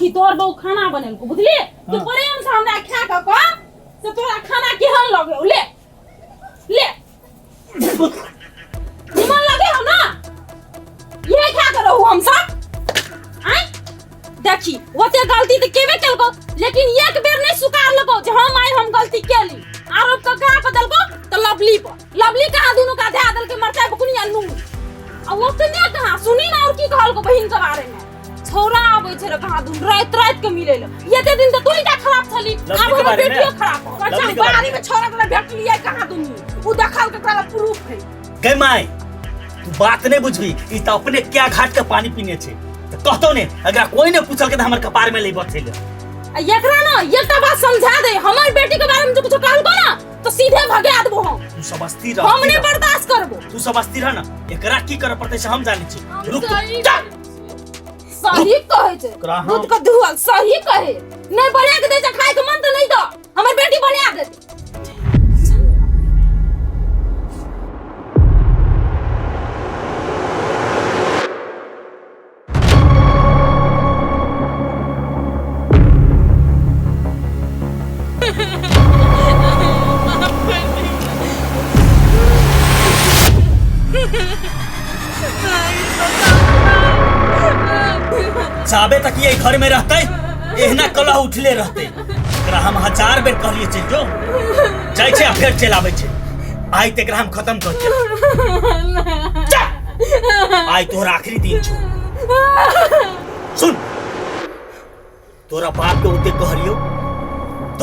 देखी तोहर बहू खाना बनेलको बुझली तू हाँ। प्रेम से हमरा खा के कह से तोरा खाना केहन लगे ले ले निमन लगे हो ना ये खा के रहू हम सब आय देखी ओते गलती तऽ केबे केलको लेकिन एक बेर नहीं स्वीकारलको जे हम आइ हम गलती केली आरोप के कहाँ पर देलको तऽ लवली पर लवली कहाँ दुनू का धया देलके मरचाइ बुकनी आ नून आ ओतने कहाँ सुनी ना और की कहलको बहिन के बारे में छौरा आबै छै रे कहाँ दुनू राति राति के मिलै ले एते दिन तऽ तू ही टा खराब छली लवली आब के हमर बारे में? बेटियो खराब हो लवली अच्छा के बारे बारी में? में छौरा के भेटलियै कहाँ दुनू उ देखल के ओकरा प्रूफ है गै माय तू बात नहीं बुझबी ई त अपने क्या घाट के पानी पीने छे त कहतो ने अगर कोई ने पूछल के त हमर कपार में ले बथे ले आ एकरा ना एकटा बात समझा दे हमर बेटी के बारे में जो कुछ कहलको ना तो सीधे भगा देबो हम तू सब अस्थिर रह हम नहीं बर्दाश्त करबो तू सब अस्थिर रह ना एकरा की करे पड़तै से हम जानै छी रुक तू। सही जा। सही कहै छै ओकरा हम- दूध के धुअल सही कहे नहीं बना के दे छै खाय के मन त नहीं दो हमर बेटी बना दे जाबे तक ये घर में रहते एहना कलह उठले रहते एकरा हम हजार बेर कहलिए चलि जो जाइ छै आ फेर चलि आबै छै आइ तऽ एकरा हम खत्म कर देब जा! आइ तोहर आखिरी दिन छौ सुन तोरा बाप के ओते कहलियो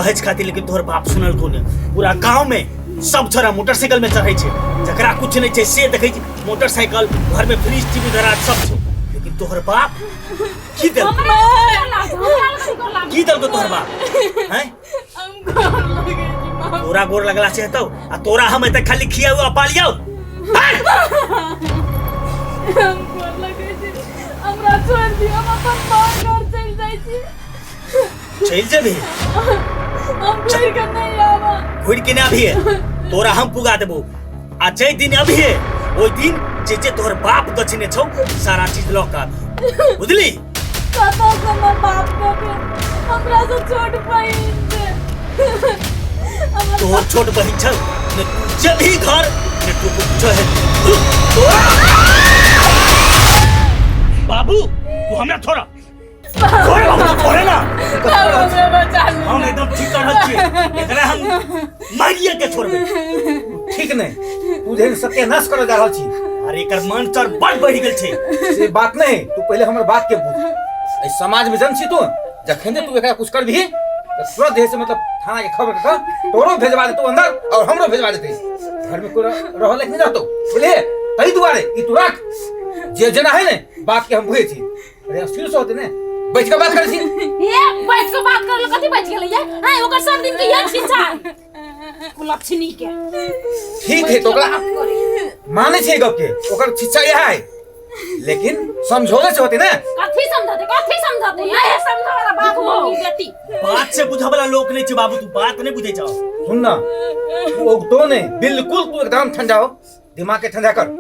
दहेज खातिर लेकिन तोहर बाप सुनल को नहीं पूरा गांव में सब छोरा मोटरसाइकिल में चढ़ै छै जकरा कुछ नहीं छै से देखै छै मोटरसाइकिल घर में फ्रिज टीवी धरा सब छै लेकिन तोहर बाप की देलको हमरा लग हमरा लग लग की देलको तोहर बाप हैं हम गोर लगे छी माँ तोरा गोर लगला से हेतौ आ तोरा हम एते खाली खियाउ आ पालियौ हम गोर लगे छी हमरा छोड़ दियौ हम अपन माँ घर चलि जाइ छी चलि जेबही हम घुरि के नहीं आबब घुरि के नहि अभिये तोरा हम पुगा देबो आ जाहि दिन अभिये ओहि दिन जे जे तोहर बाप गछने छौ सारा चीज लऽ कऽ आबी बुझली कतऽ से हमर बाप के हमरा से छोट बहिन छै हमर तोहर छोट बहिन छौ ने तू जेबही घर ने तू कुछो हेतै बाबू तू हमरा छोड़ छोड़ बाबू तू छोड़े ना बाबू हमरा बचा ले हम एकदम ठीक कर रहल छियै एकरा हम मारिए के छोड़बै ठीक नहीं तू जेहन सत्यानाश करऽ जा रहल छी अरे एकर मन चर बड़ बढ़ि गेल छै से बात नहीं तू पहले हमर बात के बुझ एहि समाज में जन छी तू जखन तू एकरा कुछ करबिही तऽ तुरंत जे है से मतलब थाना के खबर कर तोरो भेजवा देतौ अंदर और हमरो भेजवा देतै घर में कोई रहल लायक नहीं रहतौ बुझलिए तही दुआरे ई तू राख जे जेना है ने बात के हम बुझै छी अरे अस्थिर से होते ने बैठ के बात करै छी ये बैठ के बात कर कथी बैठ गेलै ये हां ओकर सब दिन के ये छिछा कुलक्षणी के ठीक है तो ओकरा माने छै गप के ओकर शिक्षा इएह है लेकिन समझौले से होते ने कथी समझते कथी समझते ये समझे वाला बाप हो बेटी बात से बुझे वाला लोग नहीं छै बाबू तू बात नहीं बुझे छौ सुन ना तू उगतो नहीं बिल्कुल तू एकदम ठंडा हो दिमाग के ठंडा कर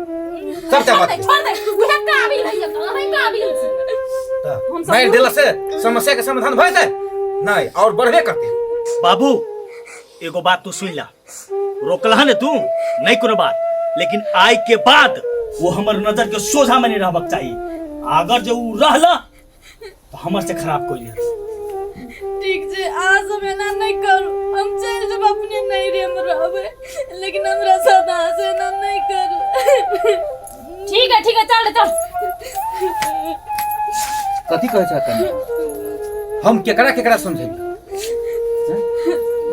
सबटा बात छोड़ दे उहे काबिल है अहीं काबिल छी हम सब मारि देला से समस्या के समाधान भऽ जेतै नहीं और बढ़बे करते बाबू एगो बात तू सुन ला रोकलह ने तू नहीं कोनो बात लेकिन आय के बाद वो हमर नजर के सोझा में नहीं रहबाक चाहिए अगर जो उ रहला तो हमर से खराब कोई नहीं ठीक छै अहाँ सब एना नहि करू हम चलि जेब अपने नैहरे मे रहबै लेकिन हमरा साथ अहाँ से एना नहि करू ठीक है ठीक है चल चल कथी कहै छह कनी हम केकरा केकरा समझेबै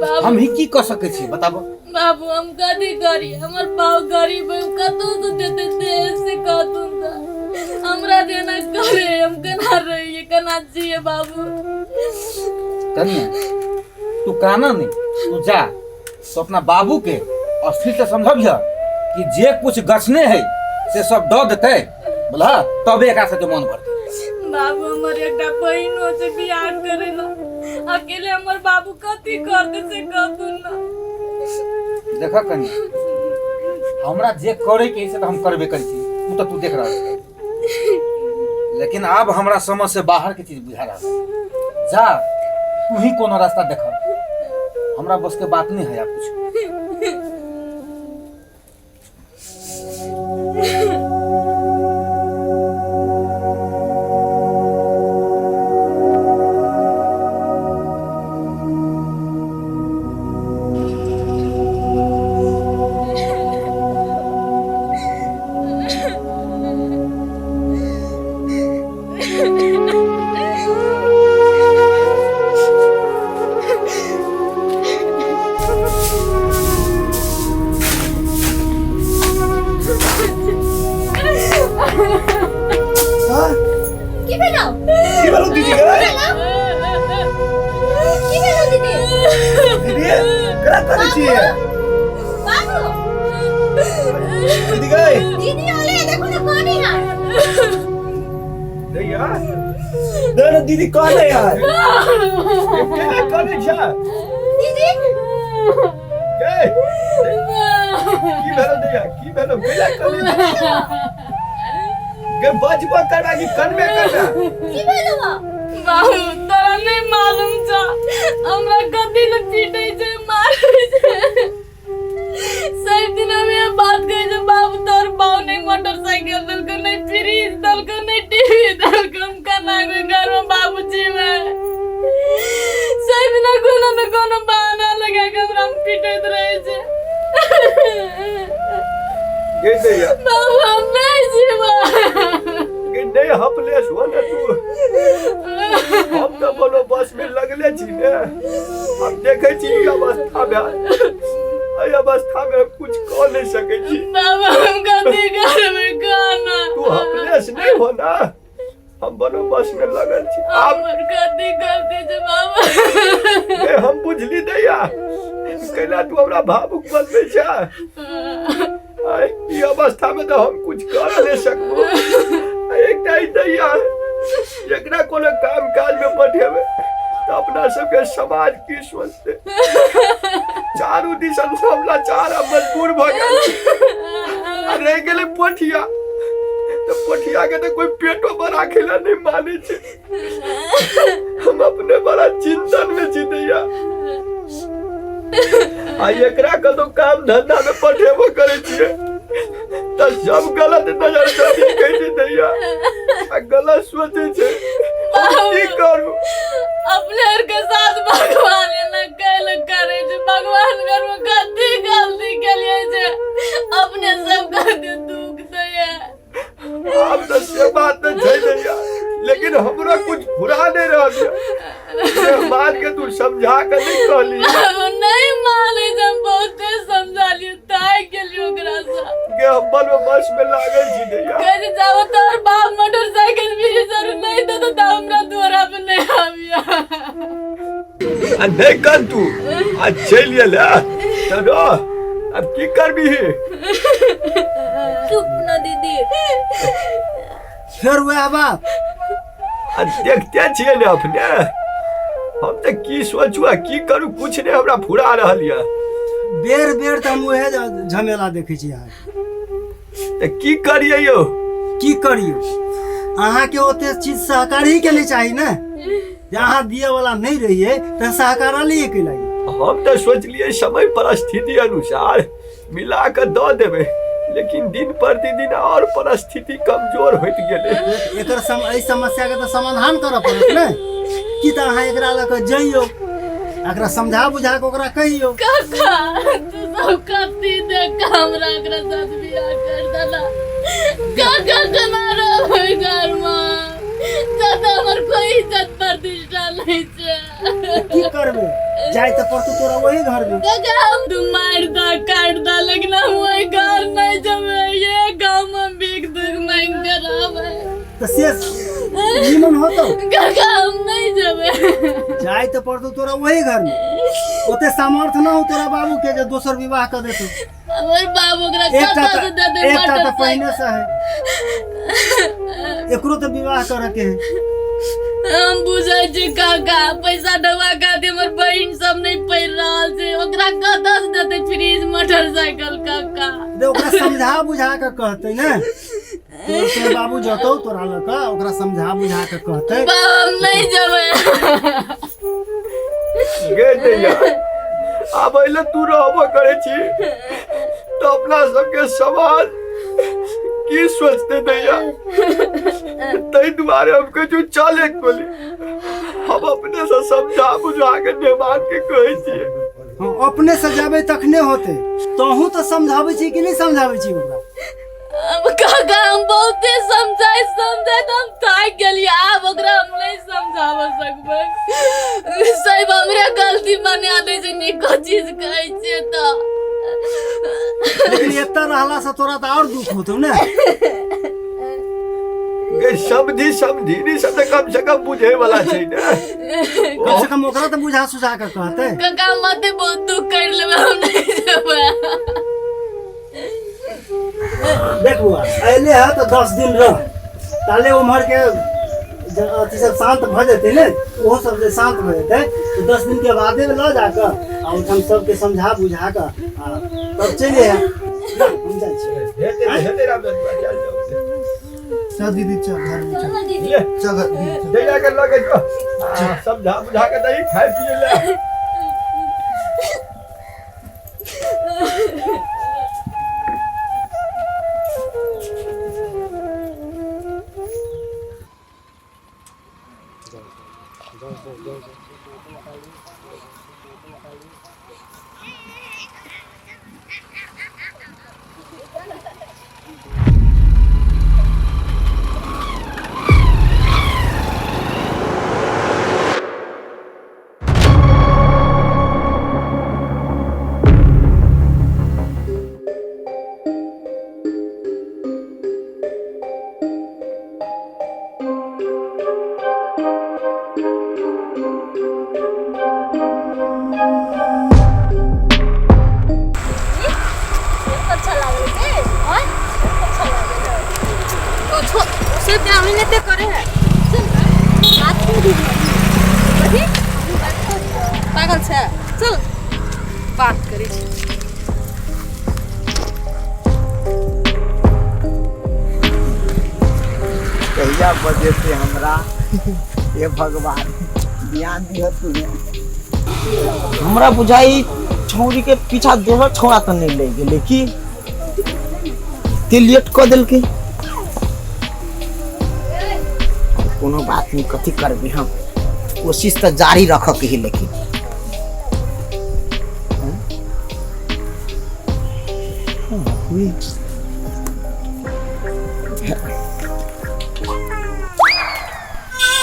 बाबू हम ही की कऽ सकै छी बताबो बाबू हम कथी करी हमर बाप गरीब है कतौ से देते देश से कतौ से हमरा देना करे हम केना रहिए केना जिए बाबू कनिया तू काना नहीं तू जा तो अपना बाबू के और फिर से समझबिह कि जे कुछ गछने है से सब दऽ देतै बोला तबे एकरा सबके मन भरतै बाबू हमर एकटा बहिनो छै बियाह करे ला अकेले हमर बाबू कथी करते से कहतु ना देख कनी हमरा जे करे के है से तऽ हम करबे करै छी ओ तऽ तू देख रहल छी। लेकिन आब हमरा समझ से बाहर के चीज बुझा रहा है। जा तू ही कोनो रास्ता देख, हमरा बस के बात नहीं है आब कुछ। की भेलो? की भेलो दीदी गे? की भेलो दीदी? दीदी केना करै छियै? बाबू दीदी गे दीदी ओले देखो ना कौन है। दैया दे ना दीदी कहले यार केना करै छै दीदी गे की भेलो दैया की भेलो केना करै छै गे बजबो करबा कि कनबे करबा? की भेलो बा? बाबू तोरा नहीं मालूम छ हमरा कथी ले पीटे छै मारे छै। सब दिन हम ये बात कहे छै बाबू तोर बाबू नहीं मोटरसाइकिल देलको नहीं फ्रिज देलको नहीं टीवी देलको, हम केना के घर में बाबू जीवे। सब दिन कोनो न कोनो बहाना लगा के हमरा पीटैत रहे छै। गे दैया बाबू हम नहीं जीवा। गे नहीं हपलेस हो ने तू, हम तऽ कोनो बस में लगले छी ने, हम देखै छी ई अवस्था में, एहि अवस्था में हम कुछ कऽ नहीं सकै छी। बाबा हम कथी करबै कहना? तू हपलेस नहीं हो ना, हम बनो बस में लगल छी आब। हमर कथी गलती छै बाबा? गे हम बुझली दैया कैला तू हमरा भावुक बनबै छै। आइ ई अवस्था में तऽ हम कुछ कर नहीं सकबो। एकटा ई दैया एकरा कोनो काम काज में पठेबै तऽ अपना सबके समाज की सोचतै? चारू दिसन से हम लाचार आ मजबूर भऽ गेल छी। आ रहि गेलै पोठिया, तऽ पोठिया के तऽ कोई पेटो पर राखै लए नहि मानै छै। हम अपने बड़ा चिंतन में छी दैया। आ एकरा कतौ काम धंधा में पठेबो करै छियै तऽ सब गलत नजर से देखै छै दैया आ गलत सोचै छै। हम की करू? अपने आर के साथ भगवान एना कैल करे छै। भगवान घर में कथी गलती केलिए छै अपने सब कथी दुख दैया? आब तऽ से बात तऽ छै दैया, लेकिन हमरा कुछ फुरा नहीं रहल ये। से बात के तू समझा के नहीं कहली? बाबू नहीं माने छै, हम बहुते समझालिए थाकि गेलिए ओकरा से। गे हम बल बस में लागल छी दैया। कहै छै जाबो तोहर बाप मोटरसाइकिल भी सर नहीं देतो तऽ हमरा दुआरा पर नहीं आबिया। आ नहीं कर तू आ चलि गेल है तऽ रह, अब की करबी? चुप ना दीदी। फेर वएह बात आ देखते छियै ने अपने, हम तऽ की सोचू आ की करू कुछ नहीं हमरा फुरा रहल यऽ। बेर बेर तऽ हम उएह झमेला देखै छी अहाँके। तऽ की करियै यौ? की करियौ, अहाँके ओते चीज सहकारी के नहि चाही ने, जे अहाँ दिए वाला नहि रहियै तऽ सहकार लिए के लागि। हम तऽ सोचलियै समय परिस्थिति अनुसार मिला कऽ दऽ देबै, लेकिन दिन प्रतिदिन और परिस्थिति कमजोर होइत गेलै। एकर एहि समस्या के तऽ समाधान करऽ पड़त ने। की तऽ अहाँ एकरा लऽ कऽ जइयौ, एकरा समझा बुझा कऽ ओकरा कहियौ। काका तू सब कथी देख के हमरा एकरा साथ बियाह कर देला? काका केना रहबै घर में? दादा हमर कोई इज्जत प्रतिष्ठा नहीं छै। की करबै, जाय तऽ पड़तौ तोरा वही घर में। काका हम तू मार दा काट दा लेकिन हम वही घर नहीं जबै, ये गांव में भीख दुख मांग के रहबै। तऽ से निमन होतौ? काका हम नहीं जबै। जाय तऽ पड़तौ तोरा वही घर में, ओते सामर्थ्य न हो तोरा बाबू के जे दोसर विवाह कर देतौ। हमर बाबू ओकरा एकटा कतऽ से दे दे एकटा तऽ मोटरसाइकिल? पहिने से है, एकरो तऽ विवाह करे के है। हम बुझै छी काका, पैसा डबा खातिर हमर बहिन सब नहीं पढ़ रहल छै, ओकरा कतऽ से देतै फ्रिज मोटरसाइकिल काका? दे ओकरा समझा बुझा के कहतै ने। तोर बाबू जतौ तोरा लऽ कऽ ओकरा समझा बुझा कऽ कहतै। बाप हम नहीं जेबै। गे दैया, आब एहिले तू रहबो करै छी तऽ अपना सबके समाज की सोचते दैया, ताहि दुआरे हम कहै छी चल एक गोली, हम अपने से समझा बुझा के नेमान के कहै छियै। हाँ, अपने से जाबै तखने होतै। तोहू तऽ समझाबै छी कि नहि समझाबै छी ओकरा? अब काका हम बहुते समझाइ समझाइ तऽ हम थाकि गेलियै, आब ओकरा हम नहि समझाबऽ सकबै। साहेब हमरे गलती बना दै छै, नीको चीज कहै छियै तऽ। लेकिन एतऽ रहला से तोरा तऽ आओर दुख होतौ ने। गे समझी समझी नहीं सब तऽ कम से कम बुझे वाला छै ने, कम से कम ओकरा तऽ बुझा सुझा कऽ कहतै। काका मते बहुत दुख करि लेबै, हम नहि जेबै। देख बौआ, अयले है तऽ 10 दिन रह, ताले उम्हर के अथी सब शांत भऽ जेतै ने, ओहो सब जे शांत भऽ जेतै तऽ 10 दिन के बादे लऽ जाकऽ आ ओहिठाम सबके समझा बुझा कऽ आ तब चलि अइहे। हम जाइ छी। हेतै हेतै राम चल जाओ। चल दीदी, चल घर में चल। ले चल घर दीदी, चल। दैया के लऽ के जो, आ, समझा बुझा के दही खाय पिए ले। अच्छा लागल के आय, अच्छा लागल। तो छो से हम नहीं करे है। चल बात कर दी कथी पागल छै, चल बात करै छी। कहिया बजेते हमरा, हे भगवान ध्यान दिह तू। हमरा बुझाई छौरी के पीछा दोसर छौड़ा तऽ नहीं ले गेलै की, ते लेट कऽ देलकै। कोनो बात नहीं, कथी करबै हम, कोशिश तऽ जारी रखऽ के ही। लेकिन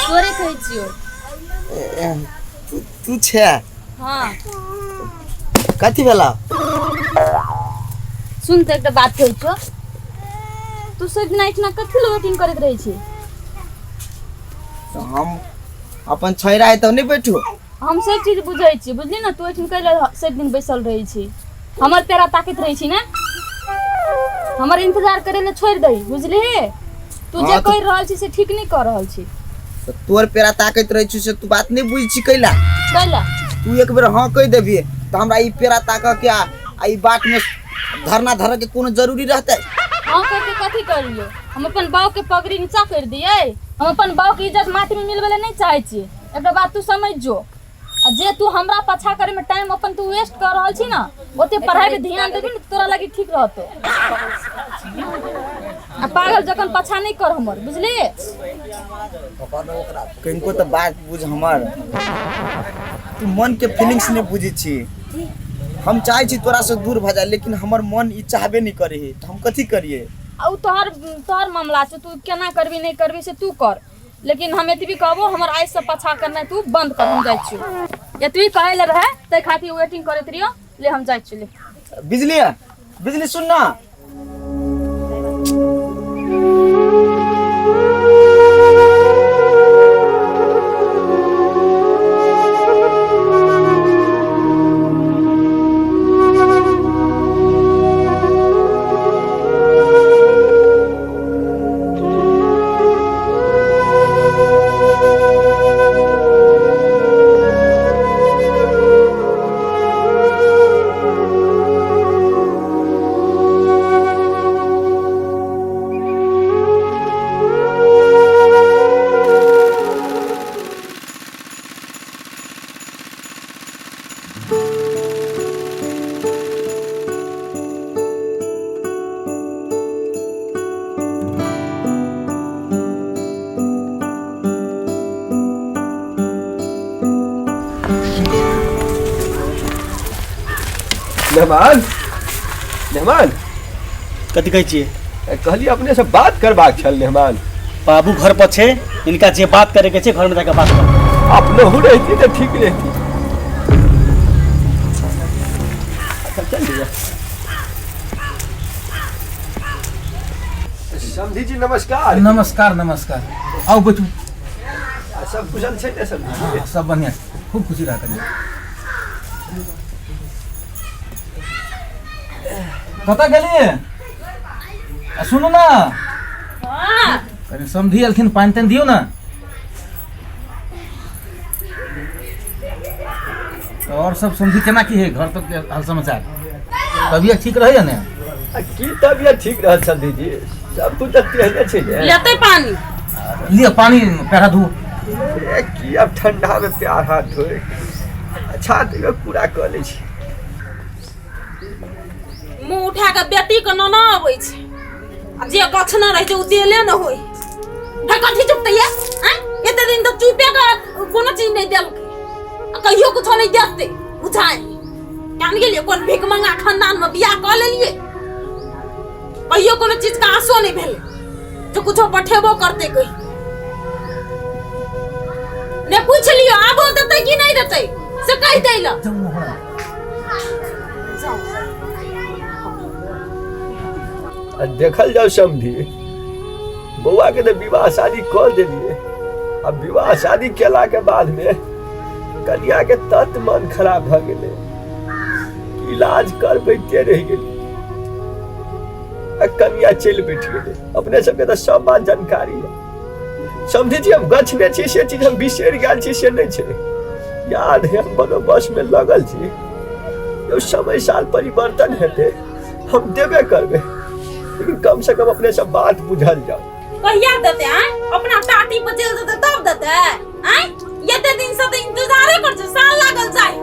तोरे कहै छियौ। तू छै? हाँ। कथी भेला? सुन तऽ एकटा बात कहै छियौ, तू सब दिना इतना कथी लए वेटिंग करैत रहै छी? तऽ हम अपन छैरा है तब नहि बैठू? हम सब चीज बुझै छी, बुझली ने? तू एहिठाम कैला सब दिन बैसल रहै छी, हमर पेरा ताकैत रहै छी ने? हमर इंतजार करे ले छोड़ि दही, बुझली? तू जे हाँ, कहि रहल छी से ठीक नहि कऽ रहल छी। तऽ तोर पेरा ताकैत रहै छी से तू बात नहि बुझै छी। कैला? कैला? तू एक बेर हाँ कहि देबही तऽ हमरा ई पेरा ताकऽ के आ ई बाट में धरना धरऽ के कोनो जरूरी रहतै? हाँ कहि के कथी करियो? हम अपन बाप के पगड़ी नीचा कर दियै? हम अपन बाप के इज्जत माटी में मिलबै ले नहीं चाहै छियै। एकटा बात तू समझ जो, आ जे तू हमरा पाछा करे में टाइम अपन तू वेस्ट कर रहल छी ना, ओते पढ़ाई पे ध्यान देबी ने तोरा लागी ठीक रहतो। आ पागल जखन पाछा नहीं कर हमर, बुझली? कनिको तऽ बात बुझ हमर, तू मन के फीलिंग्स नहीं बुझै छी। हम चाहै छी तोरा से दूर भऽ जाए, लेकिन हमर मन ई चाहबे नहीं करे है, तऽ हम कथी करिए? आ उ तोहर तोहर मामला छौ, तू केना करबी नहीं करबी से तू कर, लेकिन हम एतबी कहबो, हमर आइ से पाछा करनाइ तू बंद कर। हम जाइ छियौ, एतबी कहै ले रहे ताहि खातिर वेटिंग करैत रहियो। ले हम जाइ छियौ, ले। बिजली, बिजली सुन ना। मेहमान, मेहमान। कथी कहै छियै? कहलियै अपने से बात करबाक छल मेहमान। बाबू घर पर छै, इनका जे बात करे के छै घर में जाके बात कर। अपनहु रहती तऽ ठीक रहती। अच्छा चल लिअ। समधी जी नमस्कार। नमस्कार नमस्कार, आउ बैठू। सब कुशल छै ने समधी जी? हाँ, सब बढ़िया, खूब खुशी रह करियौ। कतऽ गेलियै? आ सुनू ने, कनि समधी एलखिन, पानि तानि दियौ ने। तऽ आओर सब समधी केना की है घर तक के हाल समाचार? तबियत ठीक रहैया ने? आ की तबियत ठीक रहत समधी जी, सब कुछ तऽ तेहने छै ने। लेतै पानि? लिअ पानि, पैर हाथ धो। ए, की अब ठंडा में प्यार हाथ धोए? अच्छा तैयो पूरा कऽ लै छी। मुँह उठा कऽ बेटी के नना अबै छै आ जे गछना रहै छै ओ देले न होय। हे कथी चुपतै ये? आँय, एते दिन तऽ चुपे के कोनो चीज नहि देलकै आ कहियो कुछो नहि देतै। बुझाइ जान गेलियै कोन भीख मंगा खानदान में बियाह कऽ लेलियै। कहियो कोनो चीज के आशो नहि भेलै जे कुछो पठेबो करतै। कही ने पूछ लियो आबो देतै कि नहि देतै से कहि दै लए। आ देखल जाओ समधी, बौआ के तऽ विवाह शादी कऽ देलियै। आ विवाह शादी केला के बाद में कनिया के तत मन खराब भऽ गेलै, इलाज करबैते रहि गेली आ कनिया चलि बैठ गेलै। अपने सबके तऽ सब बात जानकारी है समझी जी। हम गछने छी से चीज हम बिसरि गेल छी से नहि छै, याद है, हम बनो बस में लगल छी। जो समय साल परिवर्तन हेतै हम देबे करबै, लेकिन कम से कम अपने सब बात बुझल जाओ। कहिया देतै? आँय, अपना टाटी पर चलि जेतै तब देतै? आँय, एते दिन से तऽ इंतजारे कर छै, साल लागल जाय।